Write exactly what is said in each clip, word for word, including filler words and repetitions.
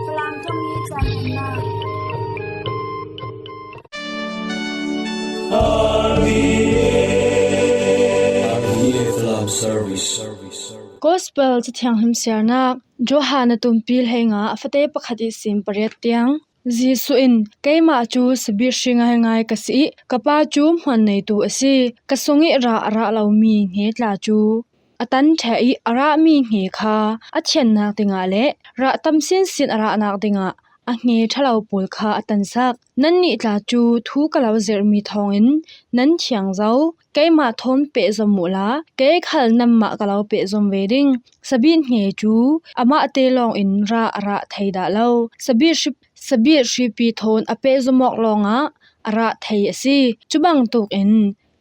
Falam thawngmi caan nunnak. Gospel Cathianghlim siarnak. Johan a tumpi hleinga a fate pakhat ihsin pariat tiang. Jesuh in, "Keimah cu sabit hri ngaingai ka si i ka Pa cu hmuan neitu a si. Ka sung i rah a rah lomi hnge tla cu a tan ṭheh i a rahmi hnge kha a thiannak dingah le rah tam sinsin a rahnak dingah a hnge ṭhalo pawl kha a tansak. Nannih tla cu thu ka lo zirhmi thawngin nan thiang zo. Keimah thawn pehzom uhla, kei khal nanmah ka lo pehzom ve ding. Sabit hnge cu amahte lawngin rah a rah thei dah lo. Sabit hri, sabit hripi thawn a pehzom awk lawngah a rah thei a si. Cu bangtuk in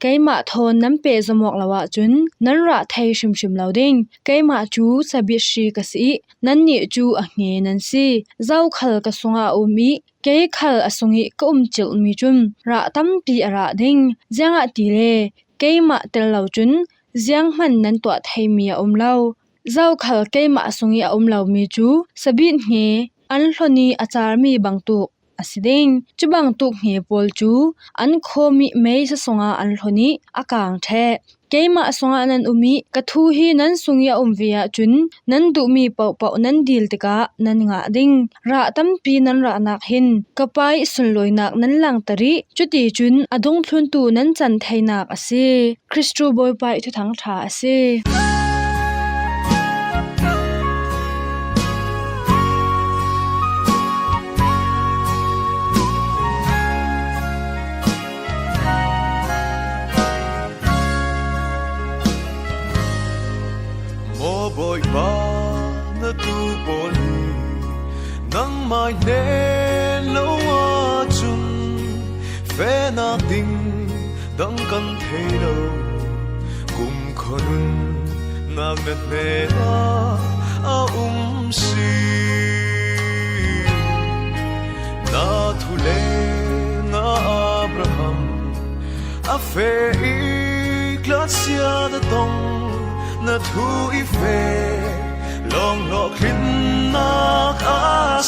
keimah thawn nan pehzom awk lo ahcun nan rah thei hrimhrim lo ding. Keimah cu sabit hri ka si i nannih cu a hnge nan si. Zokhal ka sungah a um i kei khal a sung i ka um cilhmi cun rah tampi a rah ding. Ziangahtile keimah tel lo cun zianghman nan tuah theimi a um lo. Zokhal keimah sung i a um lomi cu sabit hnge an hlon i a carmi bangtuk a si ding. Cu bangtuk hnge pawl cu an khawm i meisa sungah an hlon i a kang ṭheh. Keimah sungah nan um i ka thu hi nan sung i a um ve ahcun nan duhmi pohpoh nan dil tikah nan ngah ding. Rah tampi nan rahnak hin ka Pa i sunlawinak nan langter i cuticun a dungthluntu nan can theinak a si." Kristu Bawipa i Thuthang ṭha a si. Maw Bawipa, na tu pawl hi nangmah i hnen lo ahcun fehnak ding dang kan thei lo. Kumkhua nunnak na hnenah a um si. Na thu lengah Abraham a feh i tlatsia ta tong na thu i feh lawng hlawhtlinnak a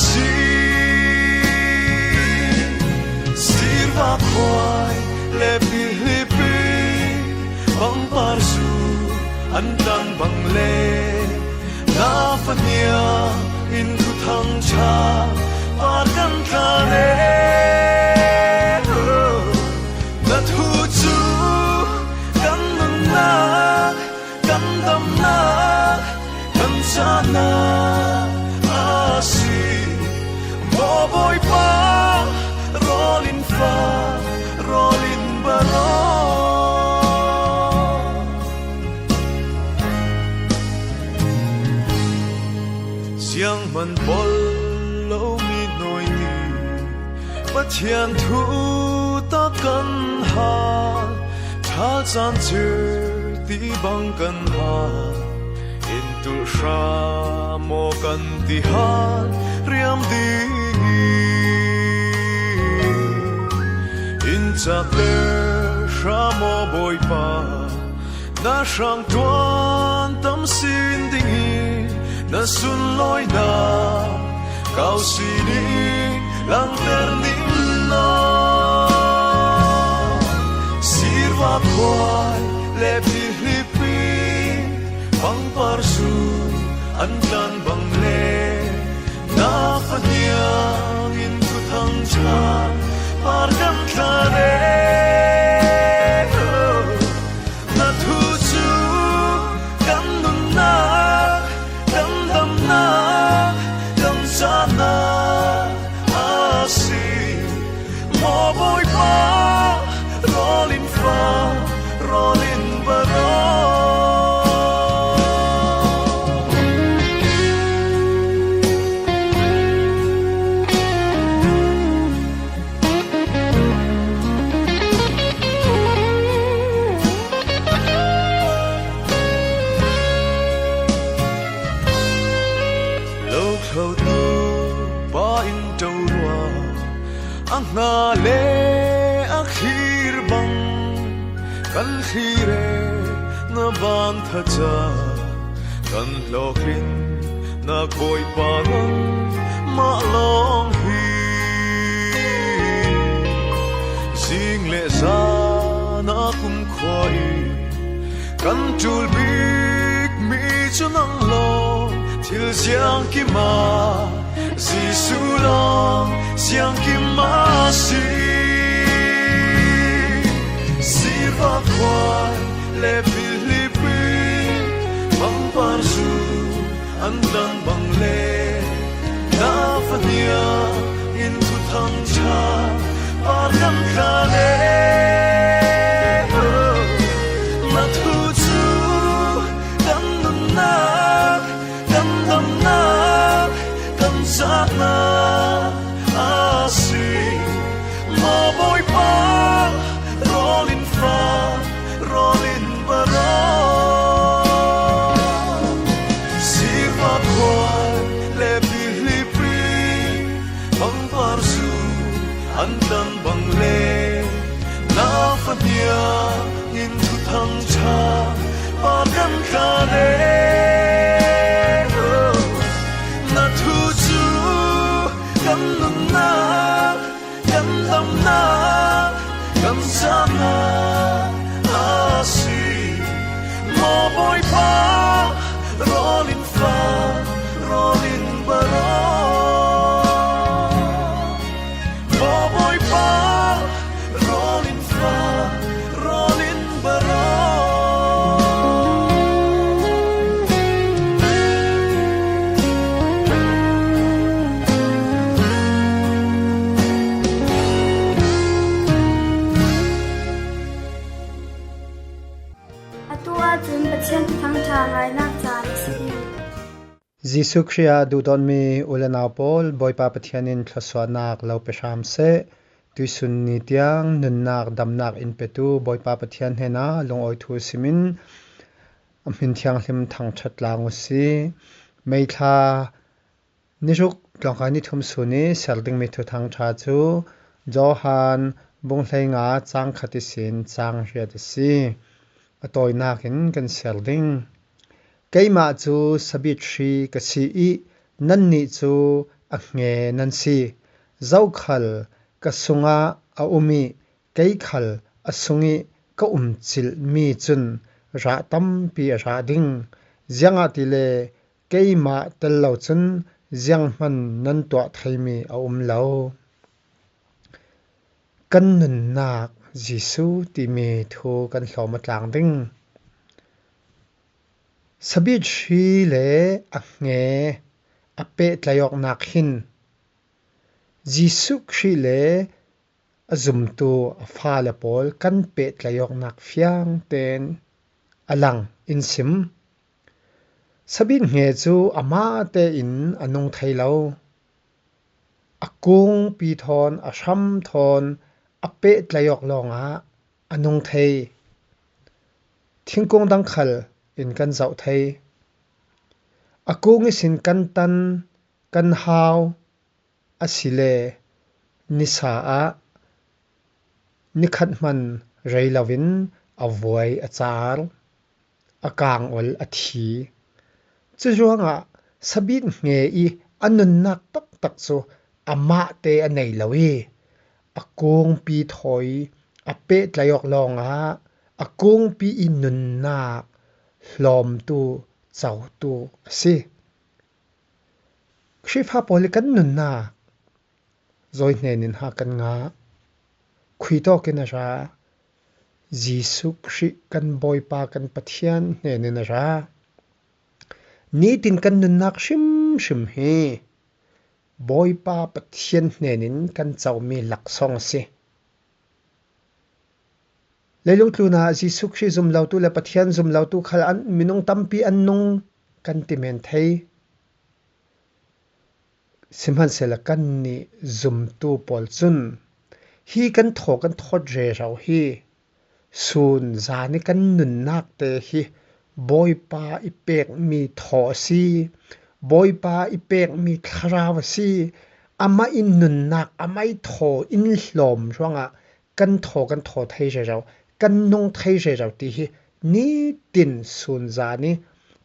si. Sirvak khuai le pihlip in pangpar zu an tlan bang le na fahniang in Thuthang ṭha par kan tla le. Na thu cu kan nunnak, kan damnak, kan cahnak a si. Maw Bawipa, rawl in fa, rawl in baraw. Zianghman pol lomi hnawi nih Pathian thu tak kan hal, ṭha caan cir ti bang kan hal, in tulh hra maw kan ti hal riam ding hi. In cakter hra maw Bawipa, na hrang ṭuan tam sin ding hi, na sunlawinak kau sining langter ning law. Sirvak khuai le pihlip in pangpar zu an tlan bang le na fahniang in Thuthang ṭha par kan tla le. Na thu cu kan nunnak, kan damnak, kan cahnak a si. Maw Bawipa, rawl in fa, rawl in baraw. Lo thlotu pa in ṭo rua, a hna le a thlir bang kan thlir e, na van thaca kan hlawhtlinnak Bawipa nan Tul bik mi cu nang lawng thil ziangkim ah Jesuh lawng ziangkim ah si. Sirva khuai le Philippi bangpar zu an dang bang le na fania in thuthang ṭha par kan tla le na thu cu kan nunnak, kan damnak, kan cahnak a si. Maw Bawipa, rawl in fa, rawl in barawh. Sirva khuai le Philippi bangpar zu an dang bang le na fania in thuthang ṭha par kan tla le na thu cu kan nunnak, kan damnak, kan cahnak a si. Maw Bawipa, rawl in fa, rawl in barawh. Maw Bawipa, rawl in fa, rawl in barawh. Atu ahcun Pathian Thuthang ṭha ngainak caan a si. Jesuh Khrih ah duhdawtmi u le nau pawl, Bawipa Pathian in thluasuahnak lo pe hram seh. Tuisun ni tiang nunnak damnak in petu Bawipa Pathian hnenah lungawi thu simin a hmin thianghlim thangṭhat tlang u si. May thla ni ruk tlawngkai ni thum sun i ser dingmi thuthang ṭha cu Johan bung hleinga cang khat ihsin cang riat a si. A tawinak in kan ser ding. Keimah cu sabit hri ka si i nannih cu a hnge nan si. Zokhal ka sungah a um i kei khal a sung i ka um cilhmi cun rah tampi a rah ding. Ziangahtile keimah tel lo cun zianghman nan tuah theimi a um lo. Kan nunnak Jesuh timi thu kan hlawm a tlang ding. Sabit hri le a hnge a pehtlaih awknak hin Jesuh Khrih le a zumtu a fale pawl kan pehtlaih awknak fiang tein a lang in sim. Sabit hnge cu amah tein a nung thei lo. A kungpi thawn, a hram thawn a pehtlaih awk lawngah a nung thei. Thingkung dang khal in kan zoh thei. A kung ihsin kan tan, kan hau, asile nisa ah nikhat hman rei loin a vuai a car, a kang ol a thi. Curuangah sabit hnge i a nunnak taktak cu amahte a nei lo i a kungpi thawi a pehtlaih awk lawngah a kungpi i nunnak hlawmtu, cotu a si. Khrihfa pawl i kan nunnak zawi hnenin ha kan ngah. Khui tawkin a ra. Jesuh Khrih kan Bawipa kan Pathian hnenin a ra. Nitin kan nunnak hrimhrim hi Bawipa Pathian hnenin kan comi laksawng a si. Leilung tlunah Jesuh Khrih zum lotu le Pathian zum lotu khal an, minung tampi an nung kan ti men thei. Sihmanhsehlaw kannih zumtu pawl cun hi kan thaw, kan thawt rero hi sun zan i kan nunnak te hi Bawipa i pekmi thaw a si, Bawipa i pekmi thlarau a si. Amah i nunnak, amah i thaw in hlawm ruangah kan thaw, kan thaw thei rero, kan nung thei rero ti hi nitin sun zan i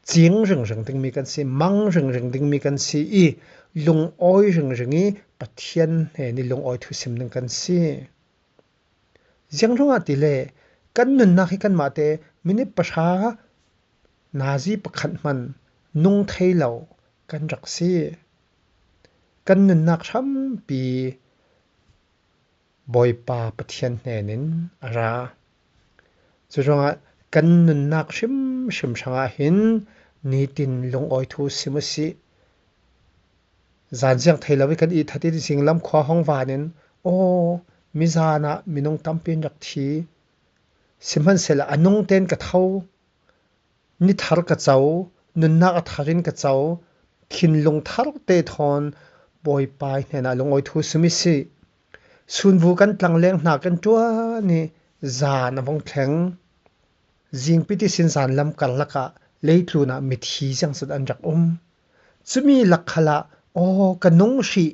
cing ringring dingmi kan si, mang ringring dingmi kan si i, lungawi ringring i Pathian hnen i lungawi thusim ding kan si. Ziang ruangah tile kan nunnak hi kanmahte minute pahra nazi pakhat hman nung thei lo kan rak si. Kan nunnak hrampi Bawipa Pathian hnenin a ra. Curuangah kan nunnak hrimhrim hrangah hin nitin lungawi thu sim u sih. Zanziang thei lo i kan itthat i zinglam khua hong vanin, aw, mizan ah minung tampi an rak thi. Sihmanhsehlaw a nungten ka tho. Ni thar ka co, nunnak a thar in ka co, thinlung tharte thawn Bawipa hnenah lungawi thu sim i sih. Sunvu kan tlangleng hna kan ṭuan i zan a vong thleng. Zingpiti sin zanlam karlak ah leitlun ah mithi ziangzat an rak um. Cumi lak khalah, aw, ka nung hrih,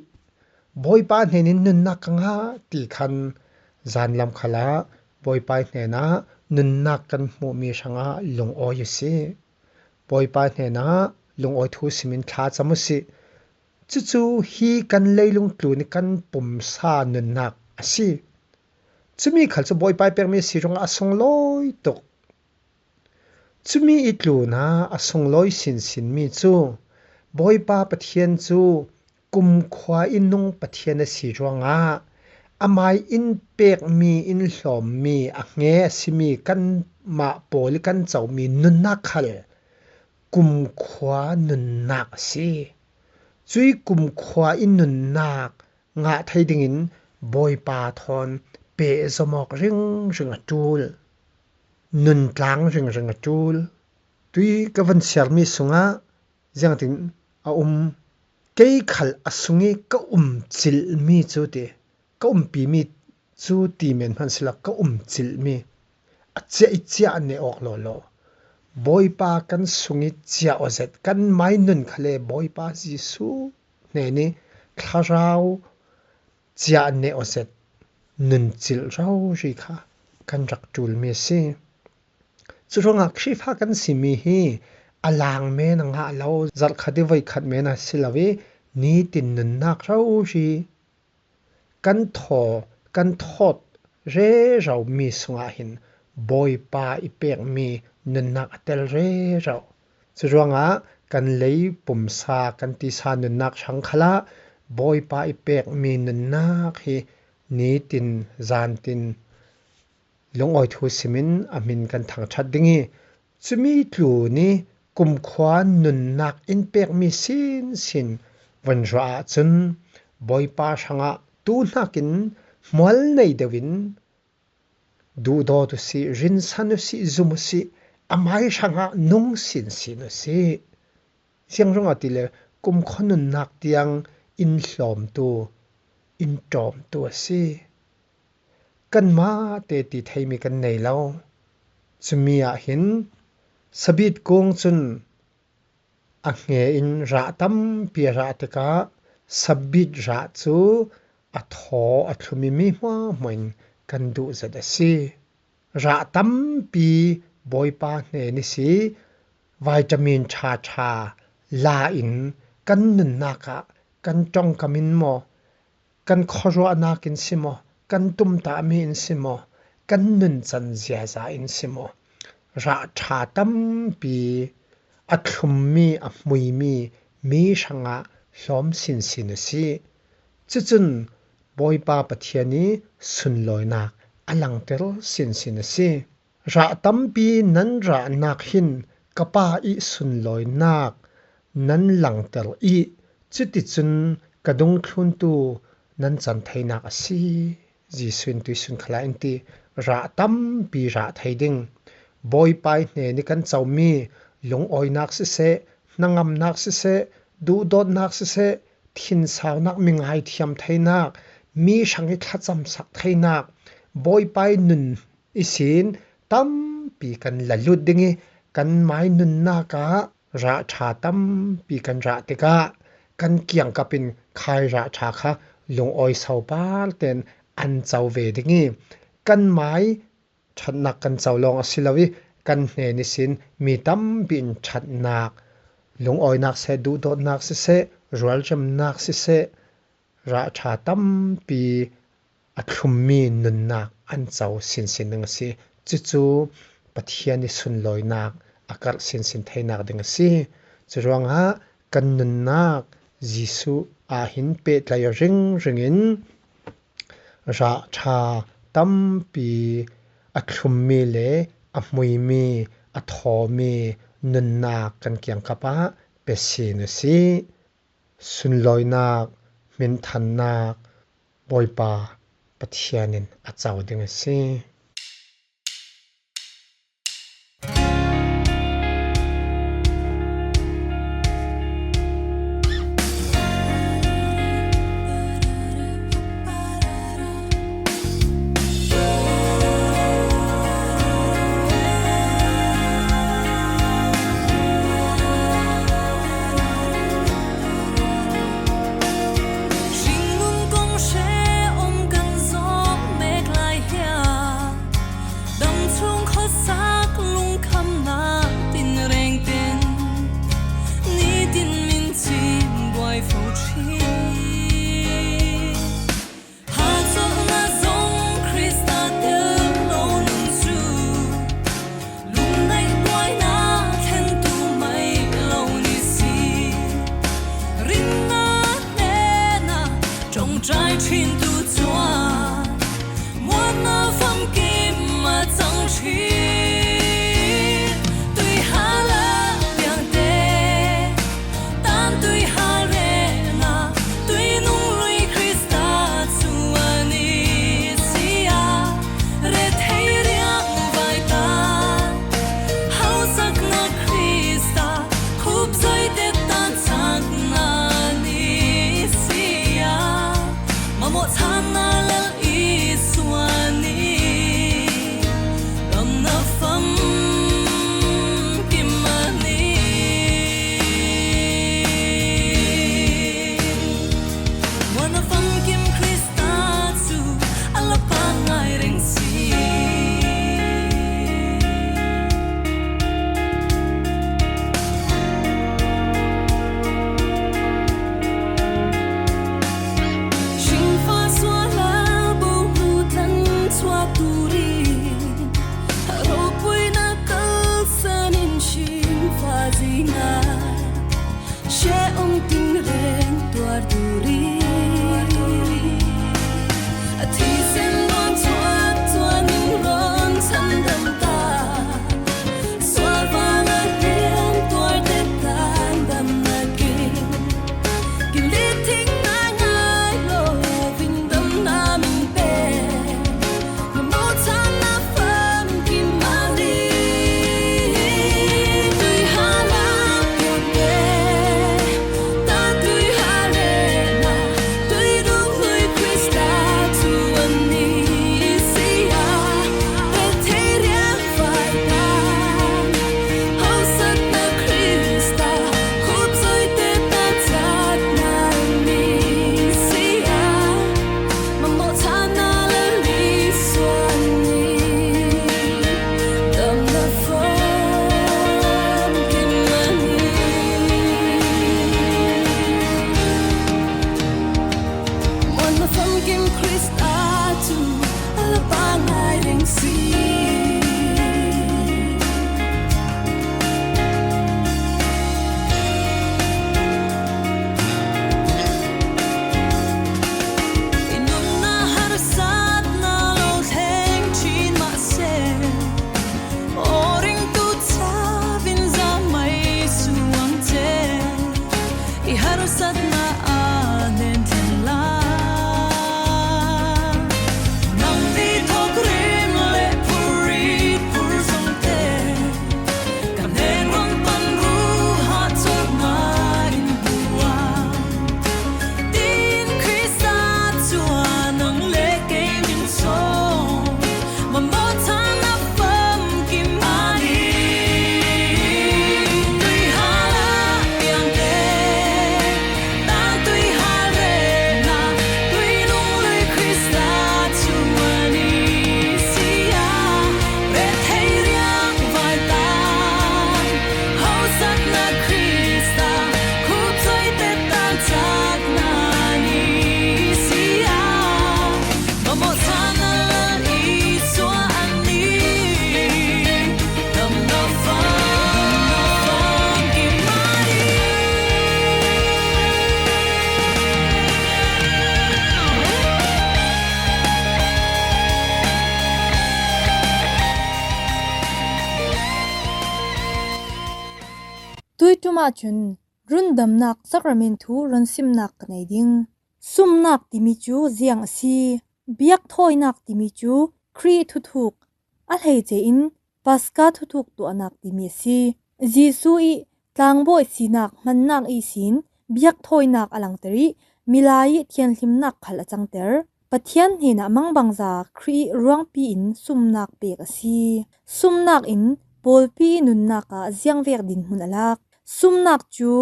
Bawipa hnenin nunnak ka ngah ti khan zanlam khalah Bawipa hnenah nunnak kan hmuhmi hrangah lungawi u sih. Bawipa hnenah lungawi thu simin thlacam u sih. Cucu hi kan leilung tlun i kan pumsa nunnak a si. Cumi khal cu Bawipa i pekmi a si ruangah a sunglawi tuk. Cumi i tlunah a sunglawi sinsinmi cu Bawipa Pathian cu kumkhua i nung Pathian a si ruangah amai in pekmi, in hlawmmi, a hnge a simi kanmah pawl i kan comi nunnak khal kumkhua nunnak a si. Cui kumkhua i nunnak ngah thei dingin Bawipa thawn pehzom awk ringring a ṭul, nuntlang ringring a ṭul. Tui ka van siarmi sungah ziangtin a um, kei khal a sung i ka um cilhmi cu ti, ka umpimi cu ti men hmanh si lo, ka um cilhmi a ciah i ciah neh awk lawlaw, Bawipa kan sung i ciah aw zet, kan mai nun khal le Bawipa Jesuh hnen i thlarau ciah neh aw zet, nun cilh rori kha kan rak ṭulmi a si. Curuangah Khrihfa kan simi hi a lang men a ngah lo, zarhkhat i voikhat men a si lo i nitin nunnak rori kan thaw, kan thawt rero mi sungah hin Bawipa i pekmi nunnak a tel rero. Curuangah kan lei pumsa, kan tisa nunnak hrang khalah Bawipa i pekmi nunnak hi nitin, zantin, lungawi thu simin a hmin kan thangṭhat ding i, cumi tlun i kumkhua nunnak in pekmi sinsin von ruah ahcun Bawipa hrangah tu hnakin hmual nei deuh in duhdawt u sih, rinsan u sih, zum u sih, amai hrangah nung sinsin u sih. Ziangruangah tile kumkhua nunnak tiang in hlawmtu, in ṭawmtu a si. Kanmah te ti theimi kan nei lo. Cumi ah hin sabit kung cun a hnge in rah tampi a rah tikah sabit rah cu a thaw a thlum i mi hmuahhmuah in kan duh zet a si. Rah tampi Bawipa hnen i si, vitamin ṭha ṭha la in kan nunnak ah kan ṭongkam in maw, kan khuaruahnak in si maw, kan tumtahmi in si maw, kan nuncan ziaza in si maw, rah ṭha tampi a thlummi, a hmuimi mi hrangah hlawm sinsin a si. Cucun Bawipa Pathian i sunlawinak a langter sinsin a si. Rah tampi nan rahnak hin ka Pa i sunlawinak nan langter i cuticun ka dungthluntu nan can theinak a si. Jesuh in tuisun khalah in ti, rah tampi rah thei ding. Bawipa i hnen i kan comi lungawinak siseh, hnangamnak siseh, duhdawtnak siseh, thinsaunak, mi ngaithiam theinak, mi hrang i thlacamsak theinak, Bawipa i nun ihsin tampi kan la lut ding i, kan mai nunnak ah rah ṭha tampi kan rah tikah kan kiangkap in khai rah ṭha kha lungawi sopar tein an co ve ding i, kan mai ṭhatnak kan co lawng a si lo i, kan hnen ihsin mi tampi in ṭhatnak, lungawinak siseh, duhdawtnak siseh, rualremnak siseh, rah ṭha tampi a thlummi nunnak an co sinsin ding a si. Cucu Pathian i sunlawinak a karh sinsin theinak ding a si. Curuangah kan nunnak Jesuh ah hin pehtlai aw ringring in rah ṭha tampi a thlummi le a hmuimi, a thawmi nunnak kan kiangkap ah pe sin a si. Sunlawinak, hminthannak Bawipa Pathian in a co ding a si. Hringnun kong hre om kan zawk mek lai hiam? Damchung khuasak lungkhamna tinreng ten nitin min cin buai fo ṭhin. Hahchawlhna zong Krista tel lo nun cu lungneih buaina thlentu mai lo ni si. Ringa hnenah ṭawngṭai ṭhintu cuan muanna famkim a cang ṭhin. Tuihal a piangte, tan tuihal renah tuinung lui Krista cu a ni si a, rethei riang vai ta, hausakna Krista khupzoi te tan cakna ni si a, mamawh channa lel Isua ni damna famkim a ni. Muanna famkim Krista cu a lapa ngai reng si. Hringfa sual a buhnu tlan chuak turin, ropuina kalsan in hringfa zina, hre ong tinreng tuar turin, a thisen rawn chuak chuan in rawn chan dam ta. Sual vang a hnem tuar te tan damna kin, kin dit thing ngai ngai lo vin damna min pe. Mamawh channa famkim a ni. Tuihal a piangte, tan tuihal renah tuinung lui Krista cu a ni si a, rethei riang vai ta, hausakna Krista khupzoi te ta cakna ni si a, mamawh channa lel Isua ni damna famkim a ni. Muanna famkim Krista cu a lapa ngai reng si. I nunna harsatna lo thleng ṭhin mah se, aw ringtu ca vin za mai suang che. I harsatna a hnen thlen la, nang ti thawk rim le phur rim. Ahcun rundamnak sakrament thu run simnak ka nei ding. Sumnak timi cu ziang a si? Biak thawinak timi cu Khrih thuthuk a hleice in Paska thuthuk tuahnak timi a si. Jesuh i tlangbawi sinak hmannak ihsin biak thawinak a langter i milai i thianhlimnak khal a cangter. Pathian hnenah mangbangza Khrih i ruangpi in sumnak pek a si. Sumnak in pawlpi i nunnak ah ziangvek dinhmun a lak. Sumnak cu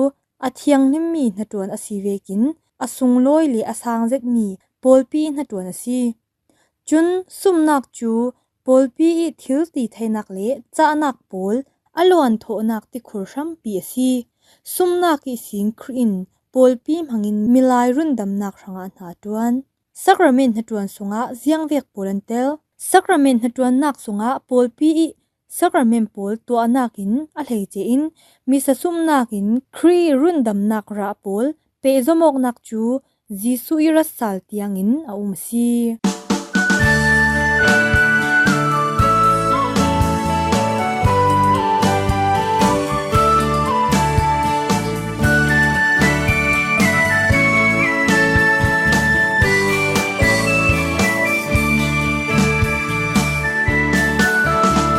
a thianghlimmi hnaṭuan a si vekin a sunglawi le a sang zetmi pawlpi hnaṭuan a si. Cun sumnak cu pawlpi i thil ti theinak le cahnak pawl a luan thawhnak tikhur hrampi a si. Sumnak ihsin Khrih in pawlpi hmangin milai rundamnak hrangah hna a ṭuan. Sakrament hnaṭuan sungah ziangvek pawl an tel. Sakrament hnaṭuannak sungah pawlpi i sakrament pawl tuahnak in a hleice in misa sumnak in Khrih rundamnak rah pawl pehzom awknak cu Jesuh i ratsal tiangin a um a si.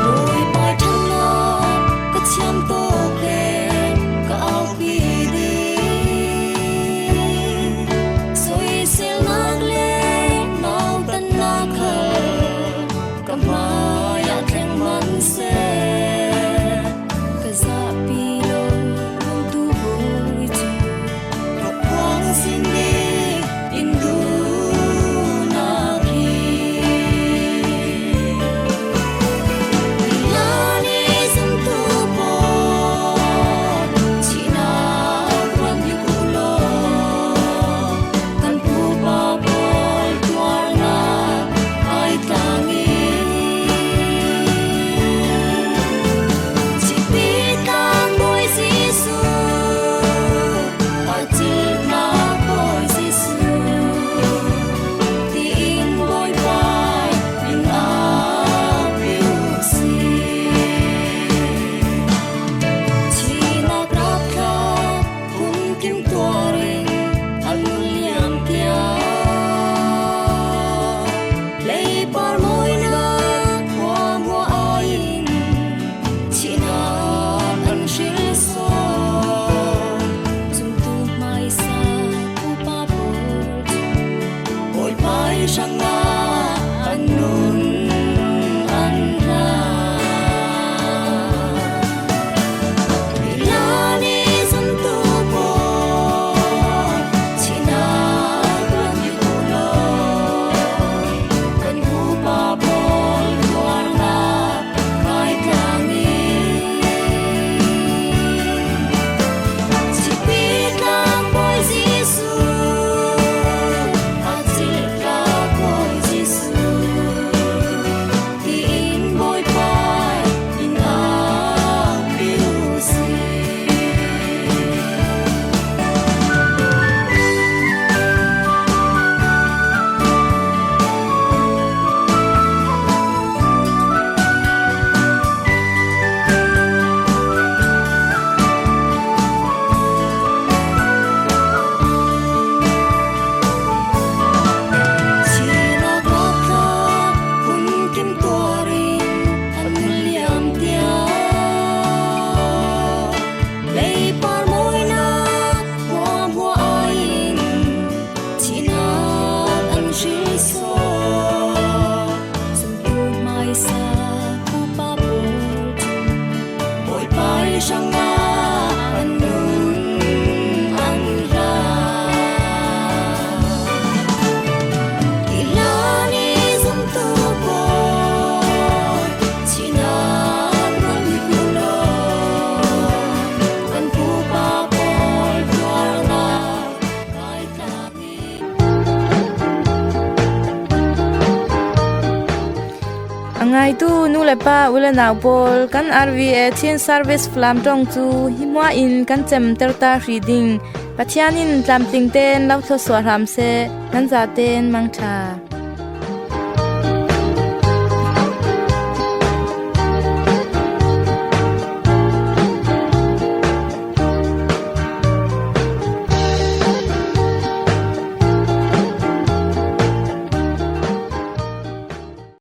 Bawipa ṭhatnak ka thiam tawk le ka aupi ding, soiselnak le nautannak khal ka hmaiah thleng hmanh seh. Ka zahpi lo, Lamtu Bawi cu ka phuang sin ding in duhnak hi. Milani zumtu pawl thihnak ruat bik uh law, kan pupa pawl tuarnak kai tlang i Thihpi tlang Bawi Jesuh, a cilhnak Bawi Jesuh, tiin Bawipa in aupi u si. Thihnak rapthlak phunkim tuar in an nun liam tiang, leipar mawinak hmuahhmuah ai in thihnak an hrilh sawn. Zumtu hmaisa upa pawl cu Bawipa i hrangah an nun an hla. Milani zumtu pawl thihnak ruat bik uh law, kan pupa pawl tuarnak kai tlang i Thihpi tlang Bawi Jesuh, a cilhnak Bawi Jesuh, tiin Bawipa in aupi u si. Thihnak rapthlak phunkim tuar in an nun liam tiang, leipar mawinak hmuahhmuah ai in thihnak an hrilh sawn. Zumtu hmaisa upa pawl cu Bawipa i hrangah an nun an hla. Milani zumtu pawl thihnak ruat bik uh law, kan pupa pawl tuarnak kai tlang i. A ngaitu nu le pa, u le nau pawl, kan R V A Chin Service Falam ṭong cu hi hmua in kan cemter ta hrih ding. Pathian in tlamtling tein lo thluasuah hram seh, nan zatein mangṭha.